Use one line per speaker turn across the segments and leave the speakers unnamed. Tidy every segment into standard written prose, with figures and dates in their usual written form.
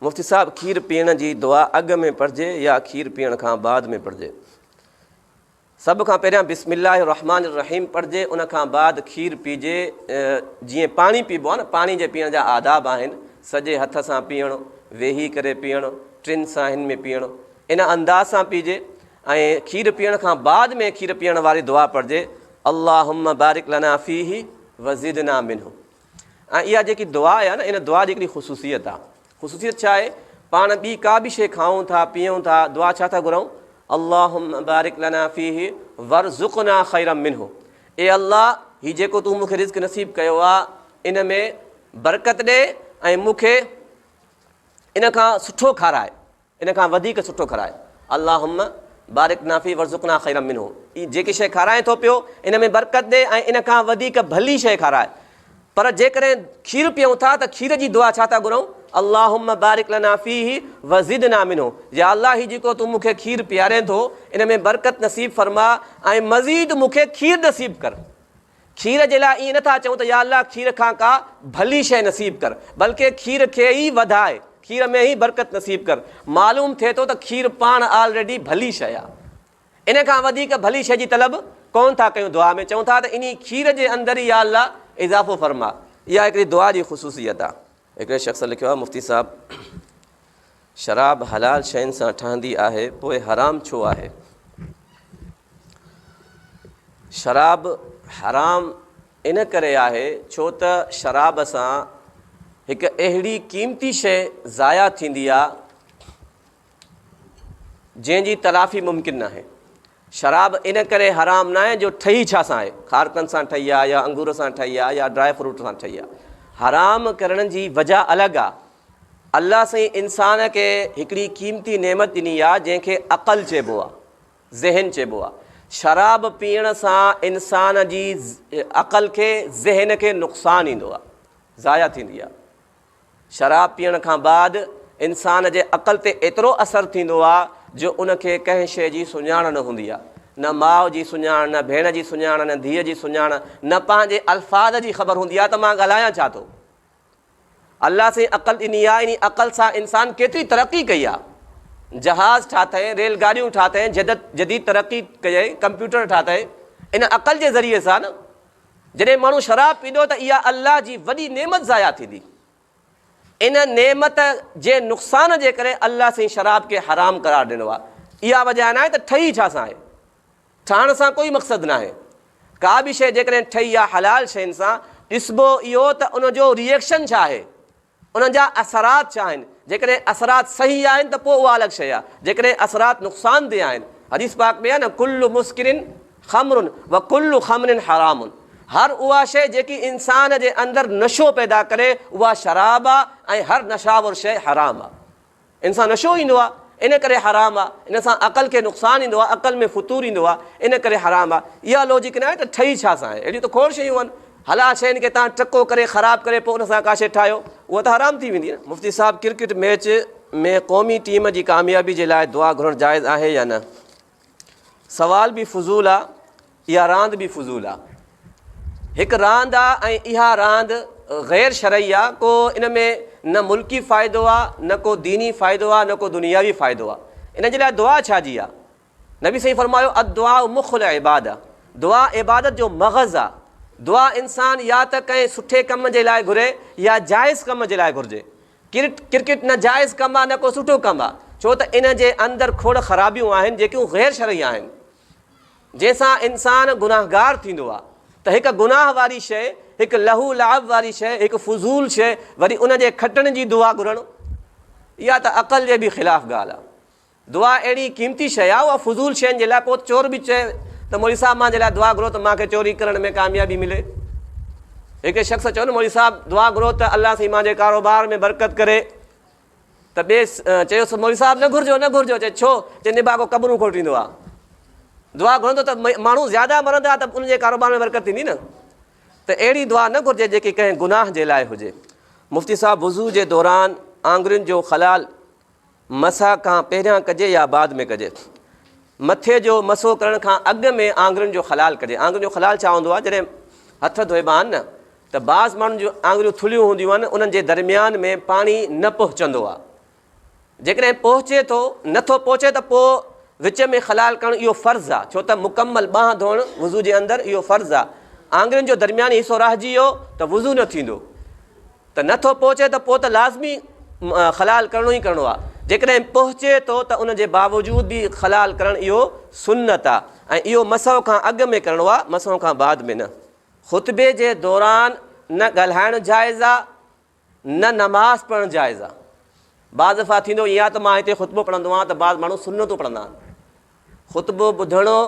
مفتي صاحب کير پيئڻ جي دعا اڳ ۾ پڙهجي يا کير پيئڻ کان بعد ۾ پڙهجي؟ سڀ کان پهريان بسم الله الرحمٰن الرحيم پڙهجي ان کان بعد کير پيجي جيئن پاڻي پيبو آهي نه پاڻي جي پيئڻ جا آداب آهن سڄي هٿ سان پيئڻ ويهي ڪري پيئڻ ٽن ساهين ۾ پيئڻ ان انداز سان پيجي ۽ کير پيئڻ کان بعد ۾ کير پيئڻ واري دعا پڙهجي اللهم بارڪ لنا فيه وزدنا منه ۽ اها جيڪي دعا آهي نه ان دعا جي هڪڙي خصوصيت آهي خصوصيت ڇا آهي پاڻ ٻي ڪا به شيء کائون ٿا پيئون ٿا دعا ڇا ٿا گهرون اللهم بارڪ لنا فيه ورزقنا خيرا منه اي الله هي جيڪو تون مون کي رزق نصيب ڪيو آهي ان ۾ برڪت ڏي ۽ مون کي ان کان سٺو کارائي ان کان وڌيڪ سٺو کارائي اللهم بارڪ لنا فيه ورزقنا خيرا منه اي جيڪي شيء کارائين ٿو پيو ان ۾ برڪت ڏي ۽ ان کان وڌيڪ ڀلي شيء کارائي پر جيڪڏهن کير پيئون ٿا ته کير جي دعا ڇا ٿا گهرون اللهم بارڪ لنا فيه وزدنا منه يا الله هي جيڪو تون مون کي کير پيارين ٿو ان ۾ برڪت نصيب فرما ۽ مزيد مون کي کير نصيب ڪر کير جي لاء ائين نٿا چئون ته يا الله کير کان ڪا ڀلي شيء نصيب ڪر، بلڪه کير کي ئي وڌاء، کير ۾ ئي برڪت نصيب ڪر. معلوم ٿئي ٿو ته کير پاڻ آلريڊي ڀلي شيء آ. ان کان وڌيڪ ڀلي شيء جي طلب ڪونه ٿا ڪيون. دعا ۾ چئون ٿا ته انهي کير جي اندر ئي يا الله اضافو فرما. اها هڪڙي دعا جي خصوصيت آ. هڪڙي شخص لکيو آهي مفتي صاحب شراب حلال شين سان ٺهندي آهي پوء حرام ڇو آهي؟ شراب حرام ان ڪري آهي ڇو ته شراب سان هڪ اهڙي قيمتي شيء ضايع ٿيندي آهي جنهن جي تلافي ممڪن ناهي. شراب ان ڪري حرام ناهي جو ٺهي ڇا سان آهي، کارڪن سان ٺهي آهي يا انگور سان ٺهي آهي يا ڊرائي فروٽ سان ٺهي آهي. حرام ڪرڻ جي وجه الڳ آهي. الله سائين انسان کي هڪڙي قيمتي نعمت ڏني آهي جنهن کي عقل چئبو آهي، ذهن چئبو آهي. شراب پيئڻ سان انسان جي عقل کي، ذهن کي نقصان ايندو آهي، ضايع ٿيندي آهي. شراب پيئڻ کان بعد انسان جي عقل تي ايترو اثر ٿيندو آ جو ان کي ڪنهن شيء جي سڃاڻ نه هوندي آ. نه ماء جي سڃاڻ، نه ڀيڻ جي سڃاڻ، نه ڌيء جي سڃاڻ، نه پنهنجي الفاظ جي خبر هوندي آ ته مان ڳالهايان ڇا ٿو. الله سائين عقل ڏني آ، انهي عقل سان انسان ڪيتري ترقي ڪئي آ. جهاز ٺاهتائين، ريل گاڏيون ٺاهتائين، جديد ترقي ڪيائين، ڪمپيوٽر ٺاهتائين، ان عقل جي ذريعي سان نه. جڏهن ماڻهو شراب پيئندو ته اها الله جي وڏي نعمت ضايع ٿيندي. ان نعمت جي نقصان جي ڪري الله سائين شراب کي حرام قرار ڏنو آهي. اها وجه ناهي ته ٺهي ڇا سان آهي. ٺهڻ سان ڪوئي مقصد ناهي. ڪا به شيء جيڪڏهن ٺهي آهي حلال شين سان، ڏسبو اهو ته ان جو ريئيڪشن ڇا آهي. انهن جا اثرات ڇا آهن؟ جيڪڏهن اثرات صحيح آهن ته پوء اها الڳ شيء آهي، جيڪڏهن اثرات نقصان ده آهن، حديث پاڪ ۾ آهي نه ڪل مسڪر خمر و ڪل خمر حرام هر اها شيء جيڪي انسان جي اندر نشو پيدا ڪري اها شراب آهي ۽ هر نشاور شيء حرام آهي. ان سان نشو ايندو آهي ان ڪري حرام آهي، ان سان عقل کي نقصان ايندو آهي، عقل ۾ فتور ايندو آهي، ان ڪري حرام آهي. اها لوجڪ ناهي ته ٺهي ڇا سان آهي، اهڙيون ته کوڙ شيون آهن. حلال شين کي توهان ٽڪو ڪري خراب ڪري پوء ان سان ڪا شيء ٺاهيو، اها ته حرام ٿي ويندي نه. مفتي صاحب ڪرڪيٽ ميچ ۾ قومي ٽيم جي ڪاميابي جي لاء دعا گهرڻ جائز آهي يا نه؟ سوال به فضول آ اها راند به فضول آ. هڪ راند آ ۽ اها راند غير شرعي آ ڪو ان ۾ نه ملڪي فائدو آ نه ڪو ديني فائدو آ نه ڪو دنياوي فائدو آ ان جي لاء دعا ڇا جي آ نبي سائين فرمايو الدعاء مخ العباده دعا عبادت جو مغز آ دعا انسان يا ته ڪنهن سٺي ڪم جي لاء گهري يا جائز ڪم جي لاء گهرجي ڪرڪيٽ نه جائز ڪم آ نه ڪو سٺو ڪم آ ڇو ته ان جي اندر کوڙ خرابيون آهن جيڪيون غير شرعي آهن جنهن سان انسان گناهگار ٿيندو آ ته هڪ گناهه واري شيء هڪ لهو لعب واري شيء هڪ فضول شيء وري ان جي کٽڻ جي دعا گهرڻ اها ته عقل جي به خلاف ڳالهه آ دعا اهڙي قيمتي شيء آ اها فضول شين جي لاء پوء چور به چئي ته مولوي صاحب مان جي لاء دعا گهرو ته مان کي چوري ڪرڻ ۾ ڪاميابي ملي هڪ شخص چيو نه مولوي صاحب دعا گهرو ته الله سائين مان جي ڪاروبار ۾ برڪت ڪري ته ٻئي چيوس مولوي صاحب نه گهرجو نه گهرجو چي ڇو چي نڀاڳو قبرون کوٽيندو آ دعا گهرندو ته ماڻهو زياده مرندا ته ان جي ڪاروبار ۾ برڪت ٿيندي نه ته اهڙي دعا نه گهرجي جيڪي ڪنهن گناهه جي لاء هجي مفتي صاحب وضو جي دوران آڱرين جو خلال مسح کان پهريان ڪجي يا بعد ۾ ڪجي؟ مٿي جو مسو ڪرڻ کان اڳ ۾ آڱرين جو خلال ڪجي. آڱرين جو خلال ڇا هوندو آهي؟ جڏهن هٿ ڌوئبا آهن نه ته بعض ماڻهن جون آڱريون ٿلهيون هونديون آهن انهن جي درميان ۾ پاڻي نه پهچندو آهي. جيڪڏهن پهچي ٿو، نه ٿو پهچي ته پوء وچ ۾ خلال ڪرڻ اهو فرض آ، ڇو ته مڪمل ٻانهن ڌوئڻ وضو جي اندر اهو فرض آ. آڱرين جو درمياني حصو رهجي ويو ته وضو نه ٿيندو. ته نه ٿو پهچي ته پوء ته لازمي خلال ڪرڻو ئي ڪرڻو آ. جيڪڏهن پهچي ٿو ته ان جي باوجود به خلال ڪرڻ اهو سنت آ ۽ اهو مسح کان اڳ ۾ ڪرڻو آ، مسح کان بعد ۾ نه. خطبي جي دوران نه ڳالهائڻ جائز آ نه نماز پڙهڻ جائز آ. بعض دفعا ٿيندو ائين آ ته مان هتي خطبو پڙهندو آهيان ته بعض ماڻهو سنتون پڙهندا آهن. خطبو ٻڌڻو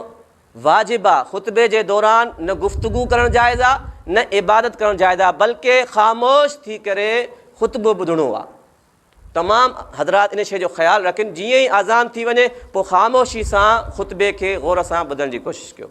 واجب آ. خطبي جي دوران نه گفتگو ڪرڻ جائز آ نه عبادت ڪرڻ جائز آ بلڪه خاموش ٿي ڪري خطبو ٻڌڻو آ. تمام حضرات ان شيء جو خيال رکن جيئن ئي اذان ٿي وڃي پوء خاموشي سان خطبي کي غور سان ٻڌڻ جي ڪوشش ڪيو.